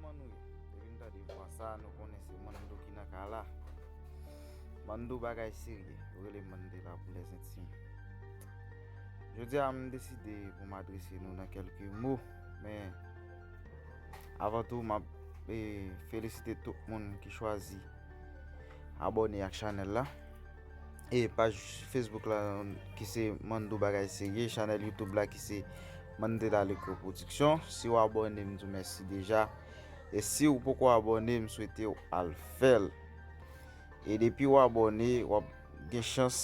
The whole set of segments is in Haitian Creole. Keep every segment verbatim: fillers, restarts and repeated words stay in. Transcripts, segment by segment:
Kòman nou ye? Depi n tande vwa sa, nou konnen se Mando ki nan kay la. Mando bagay serye. Yo rele Mandela pou lèzentim. Jodi a, m deside pou m adrese nou nan kèlke mo. Men, avan tou, m ap, eh, felisite tout moun ki chwazi abòne ak chanèl la. E paj Facebook la ki se Mando Bagay Serye, chanèl YouTube la ki se Mandela Leclerc Production. Si w abòne, m di w mèsi deja. E si w poko abòne, m swete w al fè l. E depi w abòne, w ap gen chans,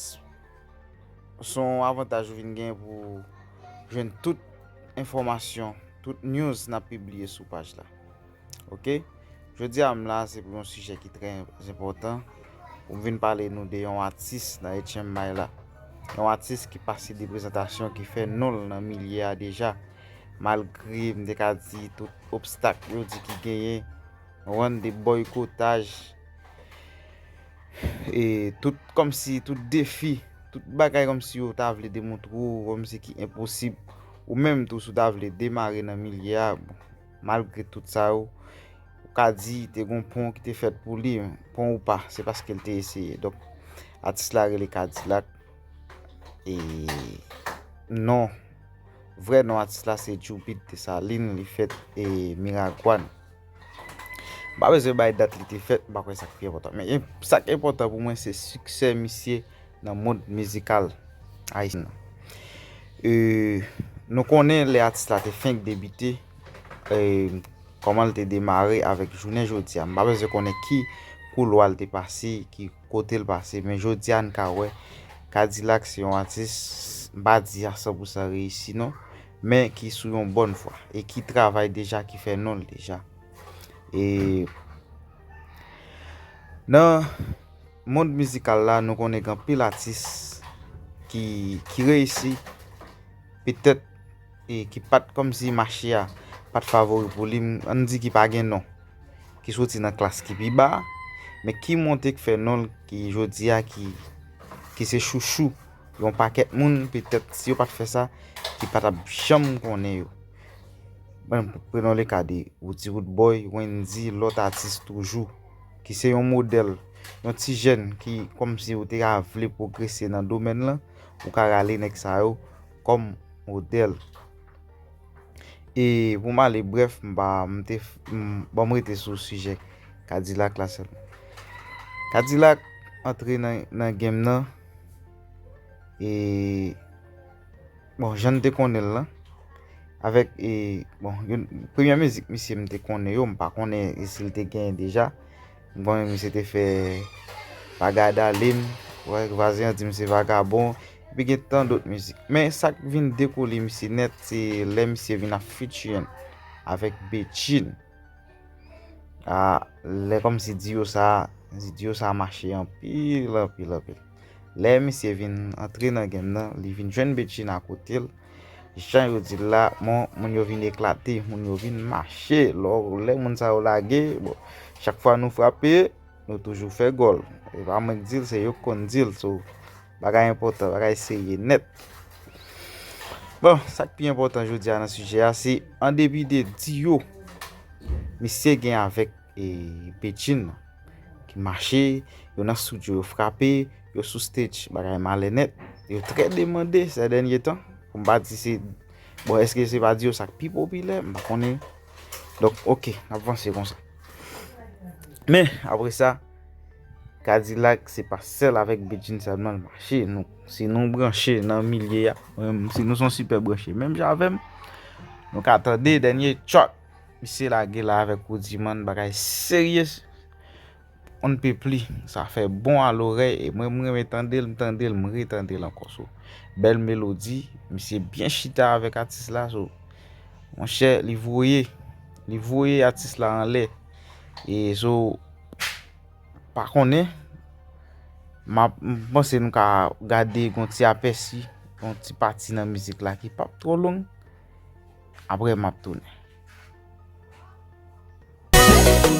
se yon avantaj ou vin gen pou jwenn tout enfòmasyon, tout news n ap pibliye sou paj la. Ok? Jodi a m la, se pou yon sijè ki trè enpòtan. Pou m vin pale nou de yon atis nan H M I la. Yon atis ki pase de prezantasyon, ki fè non l nan milye a deja. Malgre m te ka di tout obstak yo di ki genyen, rann de bòykotaj, e tout kòmsi, tout defi, tout bagay kòmsi yo ta vle demontre w, kòmsi ki enposib. Ou menm tou, si w ta vle demare nan milye a, bon, malgre tout sa yo, ou ka di te gon pon ki te fèt pou li, pon ou pa, se paske l te eseye. Donk, atis la rele Kadilak. E non, vrè non atis la se Jupit Desalin, li fèt e Miragwàn. M pa bezwen bay dat li te fèt, m pa kwè sa k pi enpòtan. Men en- sa k enpòtan pou mwen se siksè misye nan mond mizikal ayisyen an. E, nou konnen lè atis la te fenk debite, e, kòman l te demare avèk jounen jodi a. M pa bezwen konnen ki koulwa l te pase, ki kote l pase, men jodi a n ka wè Kadilak se yon atis, m pa di a san pou san reyisi non, men ki sou yon bòn vwa e ki travay deja, ki fè non l deja. E nan mond mizikal la, nou konnen gen anpil atis ki, ki reyisi, petèt, e ki pa t kòmsi mache a pa t favori pou li, m- ann di ki pa gen non, ki soti nan klas ki pi ba, men ki monte k fè non l, ki jodi a ki, ki se chouchou yon pakèt moun, petèt si yo pa t fè sa, ki pa t ap janm konnen yo. Bon, prenons le ka de Roody Roodboy, Wendy, lòt atis toujou, ki se yon modèl, yon ti jèn ki kòmsi ou te ka vle pwogrese nan domèn lan, ou ka rale nèg sa yo kòm modèl. E pou m ale brèf, m pa, m te, m, bon, m rete sou sijè Kadilak la sèlman. Kadilak antre nan, nan game nan, e, bon, jan n te konnen l lan, avèk, e, bon, youn, premyè mizik misye m te konnen yo, m pa konnen si l te genyen deja. M konnen misye te fè Bagay Dale m, wè, vwazen an di m se vagabon, epi gen tan dòt mizik. Men sa k vin dekole misye nèt, se lè misye vin ap featuring avèk Bedjine. A, lè kòmsi diyo sa, diyo sa mache anpil, anpil, anpil. Lè misye vin antre nan game nan, li vin jwenn Bedjine akote l. Jan yo di l la, bon, moun yo vin eklate, moun yo vin mache. Lò, lè moun sa yo lage, bon, chak fwa nou frape, nou toujou fè gòl. E pa mwen k di l, se yo k konn di l. So, bagay enpòtan, bagay serye nèt. Bon, sa k pi enpòtan jodi a nan sijè a, se an depi de diyo misye gen avèk e Bedjine ki mache, yo nan estidyo, yo frape, yo sou stage, bagay malè nèt. Yo trè demande sè dènye tan. Pou m pa di se, bon, èske se pa diyo sa k pi popilè? M pa konnen. Donk, ok, n ap vanse konsa. Men, apre sa, Kadilak, se pa sèl avèk Bedjine sèlman l mache. Nou, si nou branche nan milye a, mwen menm, si nou se yon sipè branche, menm jan avè m, nou ka tande dènye track misye lage la avèk Roody Man, bagay serye, on ne peut plus. Sa fè bon a lorèy, e mwen, m renmen tande l, m tande l, m retande l ankò. So, bèl melodi, misye byen chita avèk atis la, so, monchè, li voye, li voye atis la anlè. E so, pa konnen, m ap, m panse nou ka gade yon ti apèsi, yon ti pati nan mizik la ki p ap twò long. Apre, m ap tounen.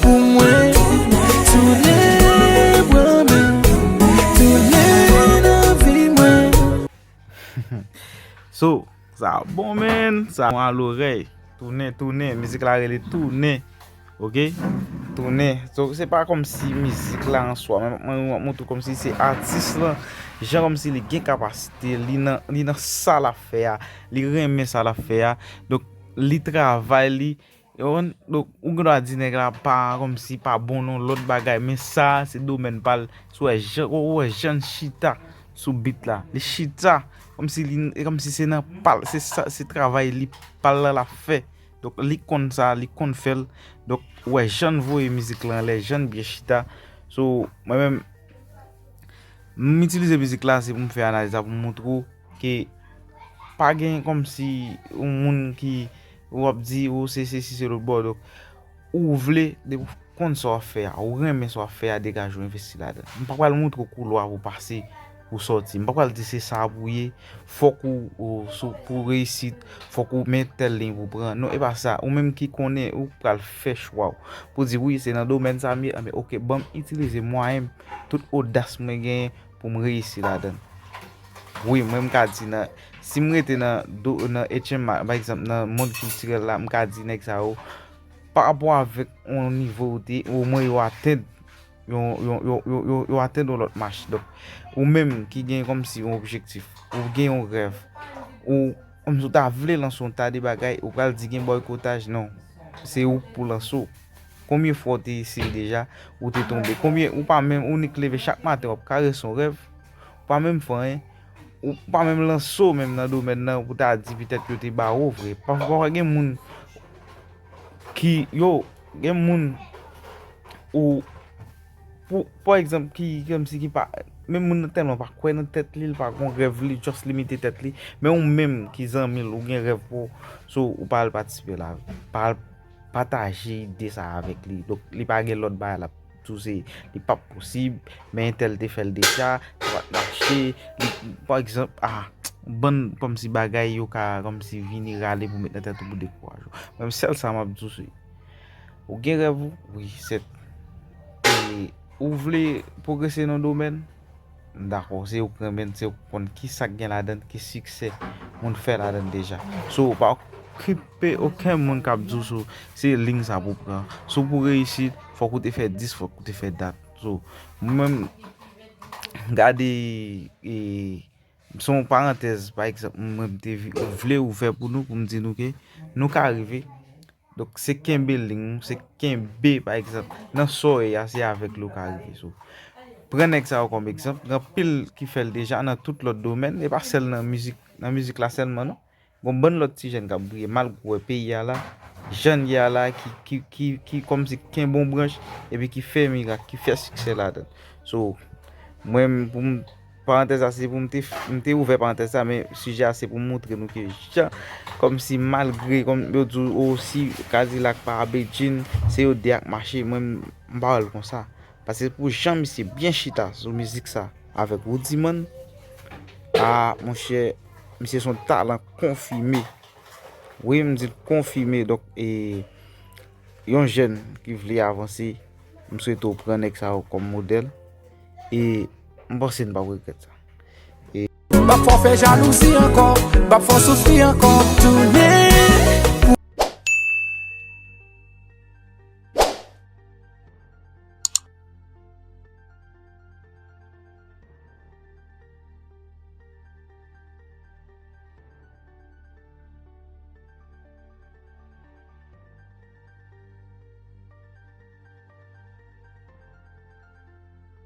Pou mwen, tounen, pran men, tounen nan vi mwen. So, sa bon, man. Sa bon a lorèy. Tounen, tounen. Mizik la rele Tounen. Ok? Tounen. So, se pa kòmsi mizik la an swa, men mwen, mwen, mwen tou kòmsi se atis lan, jan kòmsi li gen kapasite, li nan, li nan sa l ap fè a, li renmen sa l ap fè a. Donk, li travay li, ou konprann? Donk, ou gen dwa di nèg la pa kòmsi pa bon nan lòt bagay, men sa a se domèn pa l. Si w wè jan, ou wè jan l chita sou beat la, li chita kòmsi li, kòmsi se nan pa l, se sa, se travay li pa l la l ap fè. Donk, li konn sa, li konn fè l. Donk, ou wè jan n voye mizik la anlè, jan n byen chita. So, mwen menm, m itilize mizik la, se pou m fè analiz la, pou m montre w ke pa gen kòmsi yon moun ki, w ap di, ou se sesi, se lòt bò. Donk, ou vle, depi w konn sa w ap fè a, ou renmen sa w ap fè a, degaje w, envesti ladan l. M pa pral montre w koulwa pou pase, pou sòti. M pa pral di se sa pou w ye, fòk ou, ou sou, pou reyisit, fòk ou men tèl liy pou pran. Non, e pa sa. Ou menm ki konnen, ou pral fè chwa w. Pou di, wi, se nan domèn sa m ye, anben, ok, ban m itilize mwayen m, tout odas mwen genyen pou m reyisi ladan l. Wi, mwen m ka di nan, si m rete nan, do, nan H M A, pa egzanp, nan mond kiltirèl la, m ka di nèg sa yo, pa rapò avèk yon nivo ou te, omwen yo atenn, yo, yo, yo, yo, yo, yo atenn yon lòt mach. Donk, ou menm ki gen kòmsi yon objektif, ou gen yon rèv, ou kòmsi ou ta vle lanse yon ta de bagay, ou pral di gen bòykotaj, non. Se ou k pou lanse w. Konbyen fwa w te eseye deja, ou te tonbe? Konbyen, ou pa menm, ou nik leve chak maten, w ap karese yon rèv, ou pa menm fè anyen, ou pa menm lanse w menm nan domèn nan, pou ta di petèt yo te ba w vre. Pafwa gen moun ki, yo, gen moun ou, pou, pa egzanp, ki, kòmsi ki pa, menm moun nan tèlman pa kwè nan tèt li, li pa gon rèv, li just limite tèt li, men ou menm ki zanmi l, ou gen rèv pou w, so, ou pa al patisipe la, pa al pataje ide sa avèk li. Donk, li pa gen lòt bagay l ap di w se, li p ap posib, men entèl te fè l deja, sa pa t mache, li, pa egzanp, ah, bann kòmsi bagay yo ka kòmsi vini rale pou met nan tèt ou pou dekouraje w. Mwen, sèl sa m ap di w se, ou gen rèv ou? Wi, sèt. E ou vle pwogrese nan domèn? M dakò, se ou k renmen, se ou k konn ki sa k gen ladan, ki siksè moun fè ladan deja. So, pa okipe okenn moun k ap di w so, se liy sa pou pran. Si w pou reyisi, fòk ou te fè dis, fòk ou te fè dat. So, mwen menm, gade, e, se yon parantèz, pa egzanp, mwen m te vi-, vle ouvè pou nou, pou m di nou ke nou ka rive. Donk, se kenbe liy ou, se kenbe, pa egzanp, nan sa w ye a, se avèk li w ka rive. So, pran nèg sa yo kòm egzanp, gen anpil ki fè l deja nan tout lòt domèn, e pa sèl nan mizik, nan mizik la sèlman, non. Gon bann lòt ti jèn k ap briye, malgre w wè peyi a la, jan l ye a la, ki, ki, ki, ki kòmsi kenbe yon branch, epi ki fè mirak, ki fè siksè ladan l. So, mwen, pou m, parantèz la, se pou m te, m te ouvè parantèz la, men sijè a, se pou m montre nou ke jan, kòmsi malgre, kòm yo di w, o, si Kadilak pa Bedjine, se yo de ak mache, mwen, m pa wè l konsa. Paske pou jan misye byen chita sou mizik sa avèk Roody Man, a, monchè, misye se yon talan konfime. Wi, m di l konfime. Donk, e, yon jèn ki vle avanse, m swete w pran nèg sa yo kòm modèl. E m panse n p ap regrèt sa. E m p ap fè w fè jalouzi ankò, m p ap fè w soufri ankò, tounen.